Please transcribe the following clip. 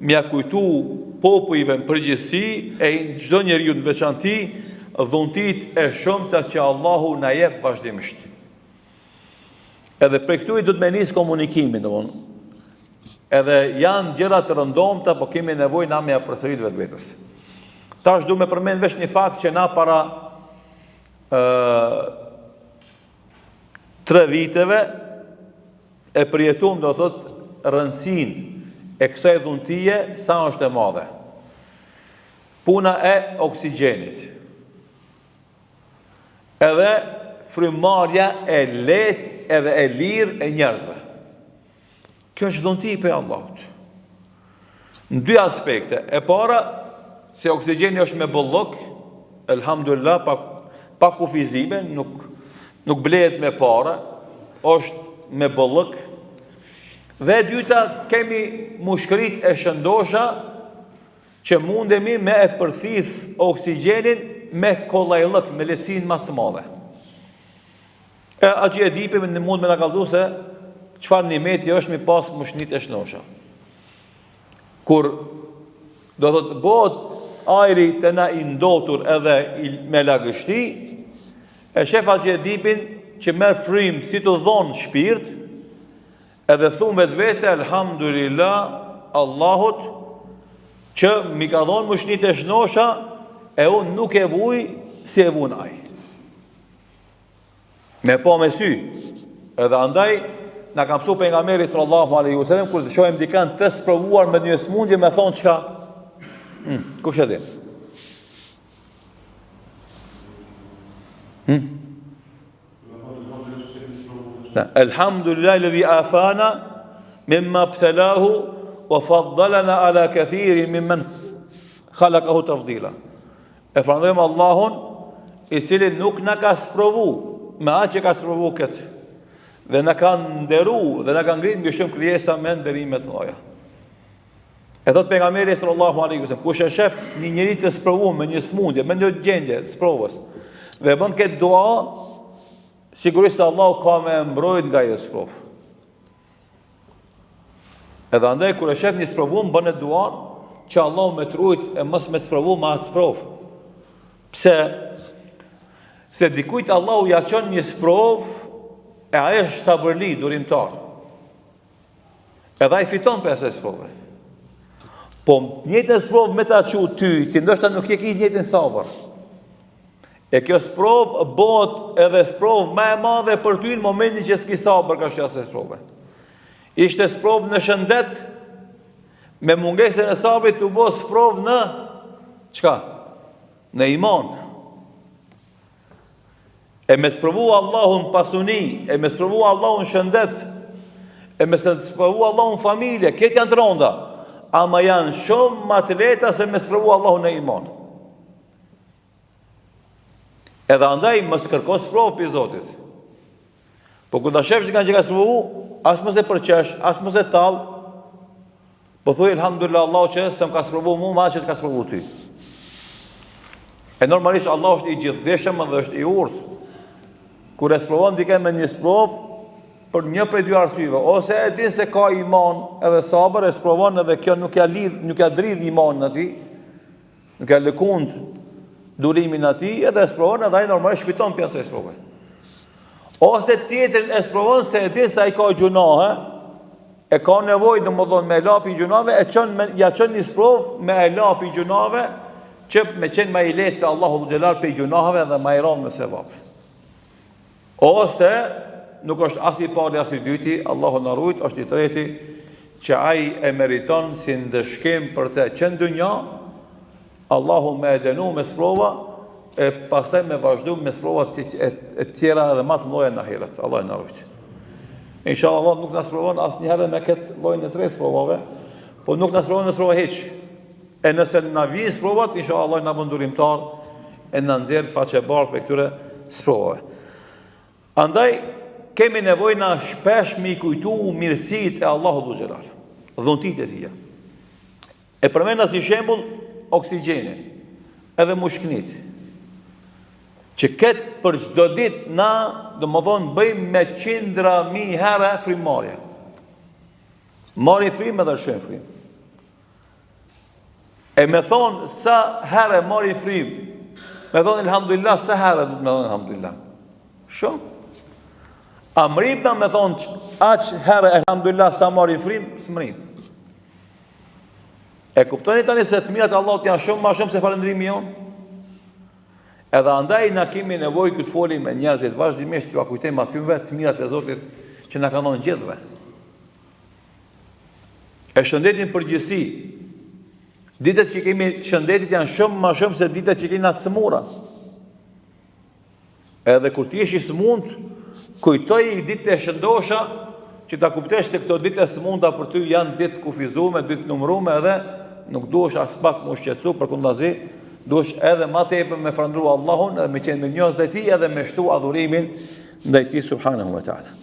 Me ia kujtu popujve në përgjithësi e çdo njeriu në veçanti dhuntitë e shumta që Allahu na jep vazhdimisht. Edhe prej këtu i duhet me nis komunikimin, domthon. Edhe janë gjëra të rëndomta, po kemi nevojë na me ia përsërit vetvetes. Tash du me përmend veç një fakt që na para ë tre viteve e përjetum do thot rëndësinë e kësaj dhuntie sa është e madhe. Puna e oksigjenit. Edhe frymëmarrja e lehtë edhe e lirë e njerëzve. Kjo është dhunti prej Allahut. Në dy aspekte. E para, se oksigjeni është me bollëk, elhamdulillah, pa, pa kufizime, nuk, nuk blehet me para, është me bollëk. Dhe e dyta, kemi mushkëritë e shëndosha, që mundemi me e përthith oksigjenin me kollajllëk, me lehtësinë ma të madhe. E Haxhi Edipi në mund me na kallzu se çfarë nimeti është me pas mushknitë e shnosha. Kur do thotë bëhet ajri te na i ndotur edhe i, me lagështi, e shef Haxhi Edipin që merr frymë si të dhonë shpirt, edhe thum vetvete, elhamdulillah, Allahut, që m'i ka dhonë mushknitë e shnosha, e unë nuk e vuj si e vun ai. Me pa me sy. Edhe andaj, na ka mësu pejgamberi sallallahu alaihi wasallam kur të shohim dikan të sprovuar me një sëmundje me thonë çka? Hmm, kush e di? Hmm? Elhamdulillah ledhi afana mimma btelahu wa faddalana ala kathirin mimmen khalakahu tafdila. E falënderojmë Allahun i cili nuk na ka sprovu me atë që ka sprovu këtë dhe na ka nderu dhe na ka ngrit mbi shumë krijesa me nderime të mëdha. E thot pejgamberi sallallahu alaihi wasallam, kush e shef një njeri të sprovu me një smundje, me një gjendje sprovës dhe bën këtë dua, sigurisht se Allahu ka me e mbrojt nga ajo sprovë. Edhe andaj kur e shef një sprovum, bëne duan që Allahu me të rujt e mos me sprovu me atë sprovë. Pse? Se dikujt Allahu ja çon një sprovë e ai është sabërli, durimtar. Edhe ai fiton prej asaj sprove. Po njëjtën sprovë me ta çu ty, ti ndoshta nuk e ki njëjtën sabër. E kjo sprovë bëhet edhe sprovë më e madhe për ty në momentin që s'ki sabër karshi asaj sprove. Ishte sprovë në shëndet, me mungesën e sabrit u bë sprovë në çka? Në iman. E me sprovu Allahu në pasuni, e me sprovu Allahu në shëndet, e me sprovu Allahu në familje, këto janë të ronda, ama janë shumë ma të lehta se me sprovu Allahu në iman. Edhe andaj mos kërko sprovë prej Zotit. Po kur ta shefsh dikan që ka sprovu, as mos e përqesh, as mos e tall. Po thuj elhamdulillah Allahu që s'më ka sprovu mua, me atë që të ka sprovu ty. E normalisht Allahu është i gjithëdijshëm dhe është i urtë. Kur e sprovon dikën me një sprovë, për një prej dy arsyeve, ose e din se ka iman edhe sabër, e sprovon edhe kjo nuk ja lidh, nuk ja dridh imanin atij, Nuk ja lëkund durimin atij edhe e sprovon edhe ai normalisht fiton prej asaj sprove. Ose tjetrin e sprovon se e din se ai ka gjunahe, e ka nevojë domethënë me la pi gjunaheve, e çon me, ja çon një sprovë me e la pi gjunaheve, që me qenë ma i lehtë te Allahu xhelal prej gjunaheve dhe ma i rëndë me sevape. Ose, nuk është as i pari as i dyti, Allahu na rujt, është i treti, që ai e meriton si ndëshkim për të që në dynja, Allahu me e dënu me sprova, e pastaj me vazhdu me sprova të e, e tjera edhe ma të mëdha në ahiret. Allahu na rujt. Inshallah Allah nuk na sprovon asnjëherë me këtë llojin e tretë sprovave, po nuk na sprovon me sprova hiç. E nëse na vijnë sprovat, inshallah Allah na bën durimtar e na nxjerr faqebardhë prej këtyre sprovave. Andaj kemi nevojë na shpesh me i kujtu mirësitë e Allahut dhul xhelal, dhuntitë e tija. E përmenda si shembull oksigjenin, edhe mushknit. Që këtë për çdo ditë na, domethonë, bëjmë me qindra mijë herë frymëmarrje. Marrim frymë edhe lëshojmë frymë. E me thonë sa herë marrim frymë, me thonë elhamdulillah sa herë do të me thonë elhamdulillah. Shumë. A mrrijmë na me thonë aq herë elhamdulillah sa marrim frymë, s'mrrijmë. E kuptoni tani se të mirat e Allahut janë shumë ma shumë se falëndrimi jonë? Edhe andaj na kemi nevojë kur të folim me njerëzit vazhdimisht t'ua kujtojmë atyve të mirat e Zotit që na ka dhënë gjithëve. E shëndetin në përgjithësi. Ditët që kemi shëndetit janë shumë ma shumë se ditët që kemi të sëmura. Edhe kur të jesh i sëmund, kujtoji ditët e shëndosha që ta kuptosh se këto ditë e sëmunda për ty janë ditë kufizume, ditë numrume edhe nuk duhesh aspak m'u shqetësu, përkundazi, duhesh edhe ma tepër me falëndru Allahun edhe me qenë mirënjohës ndaj tij edhe me shtu adhurimin ndaj tij subhanahu wa taala.